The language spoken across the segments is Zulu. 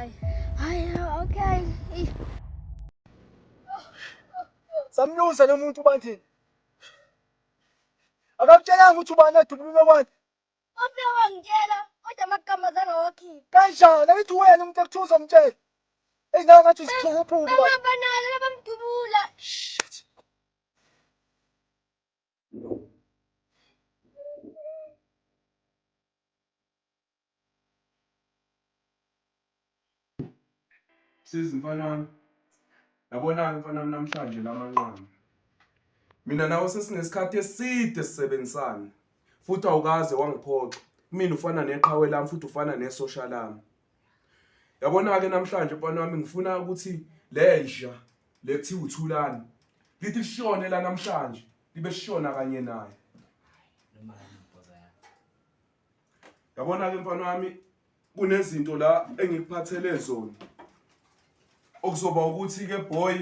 Hayi. Hayi, okay. Samluza lo muntu uBandile. Akakutshelanga ukuthi ubani adubula uNokwanda. Ufike wangitshela kodwa amagama azange awakhiphe. Kanjani? Angithi wena umuntu ekuthiwa uzomtshela. Eyi nawe ngathi usiphukuphuku baba. Bangihamba nalo labamdubula. Shit. Sizi mfana wami. Yabona-ke mfana wami namhlanje lamanqamu. Mina nawe sesinesikhathi eside sisebenzisana. Futhi awukaze wangiphoxa. Kumina ufana neqhawe lami futhi ufana nesosha lami. Yabona-ke namhlanje mfana wami ngifuna ukuthi le nja le kuthiwa uThulani lithi lishone la namhlanje libe lishona kanye naye. Yabona-ke mfana wami kunezinto la engikuphathele zona okuzoba ukuthi-ke boy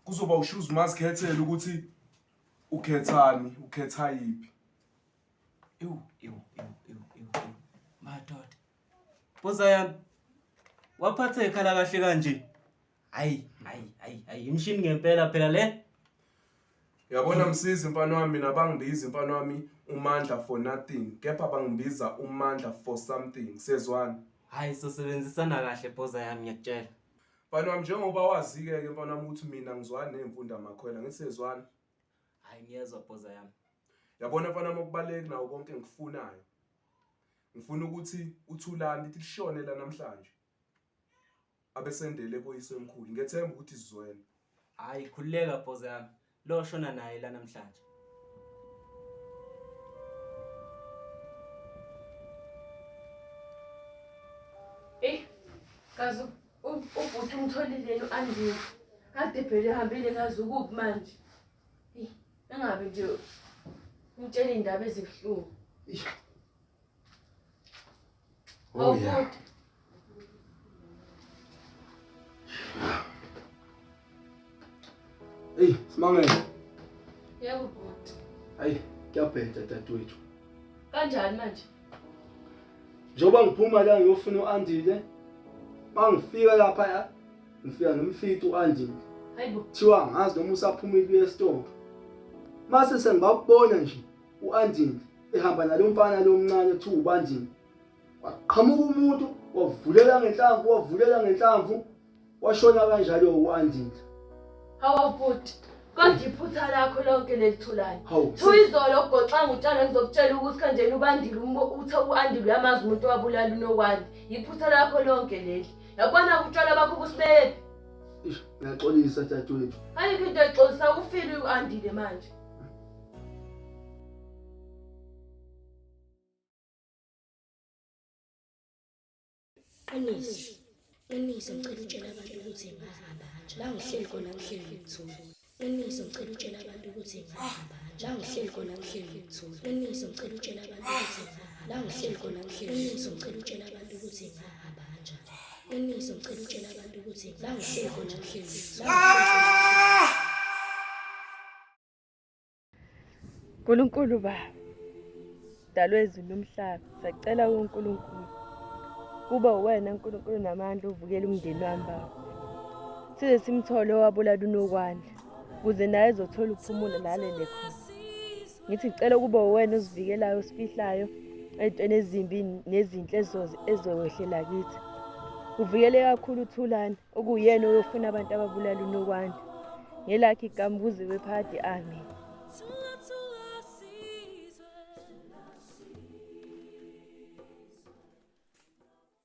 kuzoba ushuze mazikhethele ukuthi ukhethani ukhetha yiphi. Ewu, ewu, ewu, ewu, ewu, ewu. Madoda. Bhoza yami. Waphatha ikhala kahle kanje. Hayi, hayi, hayi, hayi, imshini ngempela phela le. Yabona Msizi mfana wami mina bangibiza mfana wami uMandla for nothing kepha bangibiza uMandla for something sezwana. Hayi sosebenzisana kahle Bhoza yami ngiyakutshela. Mfana wami njengoba wazi-ke ke mfana wami ukuthi mina ngizwana ney'mfunda makhwela ngithi sezwana. Hayi ngiyezwa Bhoza yami. Yabona mfana wami okubaluleki nawo konke engikufunayo. Ngifuna ukuthi uThulani lithi lishone la namhlanje. Abesendele koyisemkhulu. Ngethemba ukuthi sizwene. Hayi khululeka Bhoza yami. Lo shona naye la namhlanje. Eyi, kazi ubhuti umtholile yena u-Andile. Kade phela ehambile kazi ukuphi manje. Eyi, engabe nje umtshela iy'ndaba ezibuhlungu. Oh, yeah. Awubhuti. Hey, Simangele. Yebo bhuti. Hayi, kuyabheda dadewethu. Kanjani manje? Njengoba ngiphuma la ngiyofuna u-Andile, mangifika lapha ya, ngifika ngimfice u-Andile. Hayibo. Kuthiwa angazi noma usaphumile uye esitolo. Mase sengibabona nje u-Andile ehamba nalo mfana lo mncane kuthiwa uBandile. Waqhamuka umuntu wavulela ngenhlamvu, wavulela ngenhlamvu, washona kanjalo u-Andile. Hawu bhuti, kodwa iphutha lakho lonke leli Thulani. Hawu. Thiwa izolo ugoxanga utshani ngizokutshela ukuthi kanjena uBandile uthe u-Andile uyamazi umuntu owabulala uNokwanda. Iphutha lakho lonke leli. Yabona utshwala bakho busibephi? Ish, ngiyaxolisa dadewethu. Ayikho into exolisa ufile u-Andile manje. Qiniso, qiniso ngicela utshele abantu ukuthi ngahamba kanjani. La ngihleli khona ngihleli ngokuthula. Qiniso ngicela utshele abantu ukuthi ngahamba kanjani. La ngihleli khona ngihleli ngokuthula. Qiniso ngicela utshele abantu ukuthi ngahamba. La ngihleli khona ngihleli. Qiniso ngicela utshele abantu ukuthi ngahamba kanjani. Qiniso ngicela utshele abantu ukuthi la ngihleli khona ngihleli ngokuthula. Nkulunkulu Baba, Mdali wezulu nomhlaba, siyacela kuNkulunkulu kuba uwena Nkulunkulu namandla uvukele umndeni wami Baba. Size simthole owabulala uNokwandla ukuze naye ezothola ukuphumula la alele khona. Ngithi ngicela ukuba uwena osivikelayo osifihlayo ey'ntweni ezimbi nezinhle ezokwehlela kithi. Uvikele kakhulu uThulani okuyena oyofuna abantu ababulala uNokwanda. Ngelakhe igama kuze kwephakade amen.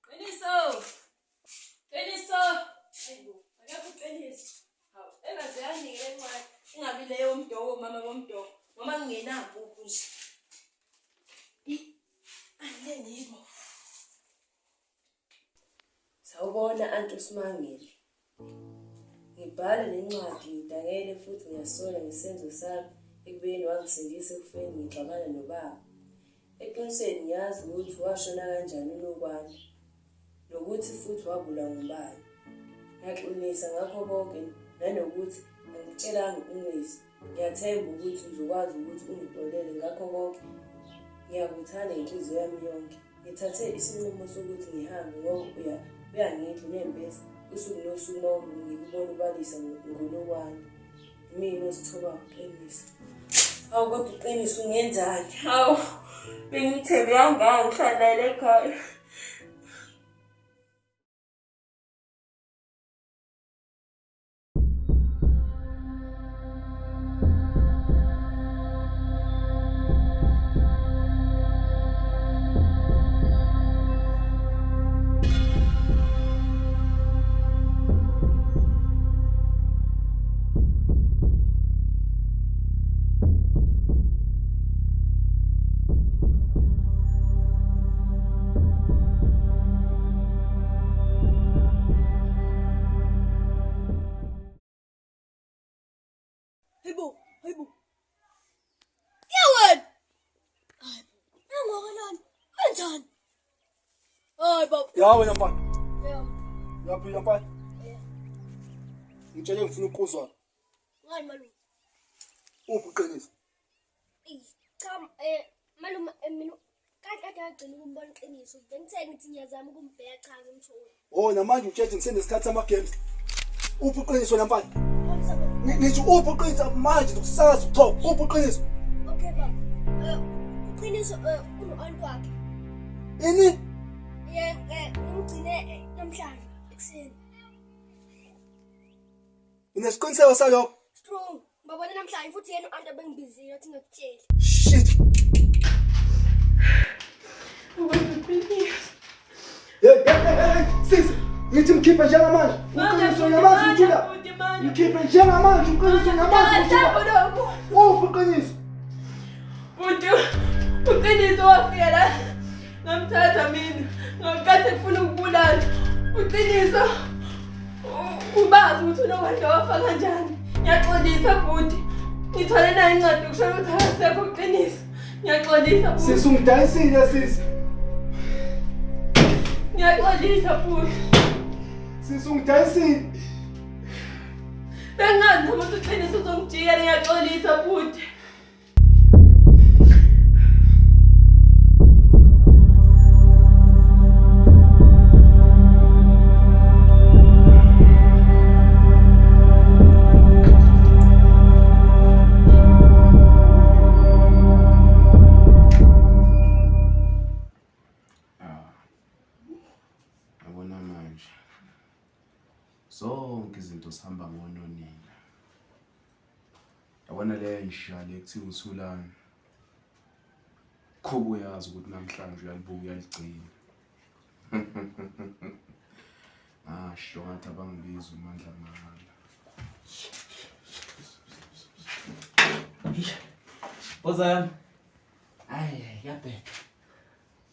Qiniso! Qiniso! Hayibo, akekho uqiniso. Hawu, engaze yanike le ncwadi. Ingabi leyo mdoko mama bomdoko. Noma ngingenampuphu nje. I, angike ngibo. Sawubona Anti uSimangele. Ngibhala le ncwadi ngidangele futhi ngiyasola ngesenzo sami ekubeni wangisindisa ekufeni ngixabana nobaba. Eqinisweni ngiyazi ukuthi washona kanjani uNokwanda nokuthi futhi wabulawa ngubani. Ngiyaxolisa ngakho konke nanokuthi angikutshelanga iqiniso. Ngiyathemba ukuthi uzokwazi ukuthi ungixolele ngakho konke. Ngiyakuthanda ngenhliziyo yami yonke. Ngithathe isinqumo sokuthi ngihambe ngoba uya Uyangidla unembeza usuku nosuku uma ngikubona ubalisa ngoNokwanda. Mina ozithoba uqinisa. Hawu kodwa uqinisa ungenzani? Hawu bengimthembe kangaka ngihlala naye la ekhaya. Hayibo, hayibo. Ya wena. Hayibo. Nangokanani? Kanjani? Hayi baba. Ya wena mfana. Ya. Uyaphila mfana? Ngitshele ngifuna ukuzwa. Ngani malume? Uphi uqiniso? Eyi, cha malume mina kade kade ngagcina ukumbona iqiniso. Bengithe ngithi ngiyazama ukumbheka cha ngimtholi. Oh namanje utshetse ngisenesikhathi sama-games. Uphi uqiniso wena mfana? Ngithi uphi uqiniso manje ngizokusaza ubuchopho. Uphi uqiniso? Okay baba. Uqiniso uno-aunt wakhe. Ini? Ye ngimgcine namhlanje ekuseni. Unesiqiniseko salokho? Strong. Babona namhlanje futhi yena u-aunt abengibizile wathi ngakutsheli. Shit. Hey, hey, hey, hey, sisi, ngithi mkhiphe njengamanje. Uqiniso namazi uthula. Mkhiphe njengamanje uqiniso namazi uthula. Uphi uqiniso? Bhuti, uqiniso wafika la. Ngamthatha mina. Ngakathi kufuna ukubulala. Uqiniso ubazi ukuthi uNokwanda wafa kanjani. Ngiyaxolisa bhuti. Ngithole nayo incwadi kusho ukuthi akasekho uqiniso. Ngiyaxolisa bhuti. Sisi ungidayisile sisi. Ngiyaxolisa bhuti. Sisi ungidayisile. Bengazi noma ukuthi uqiniso uzongijikela ngiyaxolisa bhuti. Yabona manje zonke izinto zihamba ngononina. Yabona le nja le kuthiwa uThulani. Khuba uyazi ukuthi namhlanje uyalibuka uyaligcina. Ngasho ngathi abangibizi uMandla mahhala. Boza yami. Hayi, kuyabheda.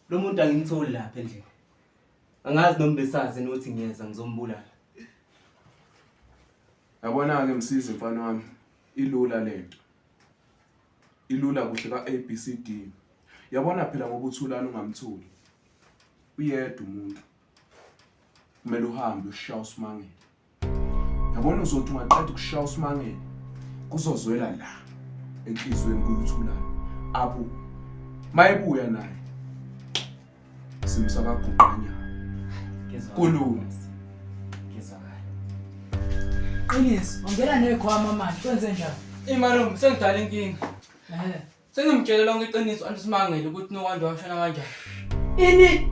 Lo muntu angimtholi lapha endlini. Angazi noma besazi nokuthi ngiyeza ngizombulala. Yabona-ke Msizi mfana wami, ilula lento. Ilula kuhle ka A B C D. Yabona phela ngoba uThulani ungamthuli. Uyedwa umuntu. Kumele uhambe uyoshaya uSimangele. Yabona uzothi ungaqeda ukushaya uSimangele kuzozwela la enhliziyweni kuyoThulani. Abu mayebuya naye simsakaguqanya. Kulula. Ngizwakala. Qiniso, ungena nekhwama manje kwenze njani? Imalume sengidala inkinga. Eh. Sengimtshele lonke iqiniso anti Simangele ukuthi Nokwanda washona kanjani. Ini?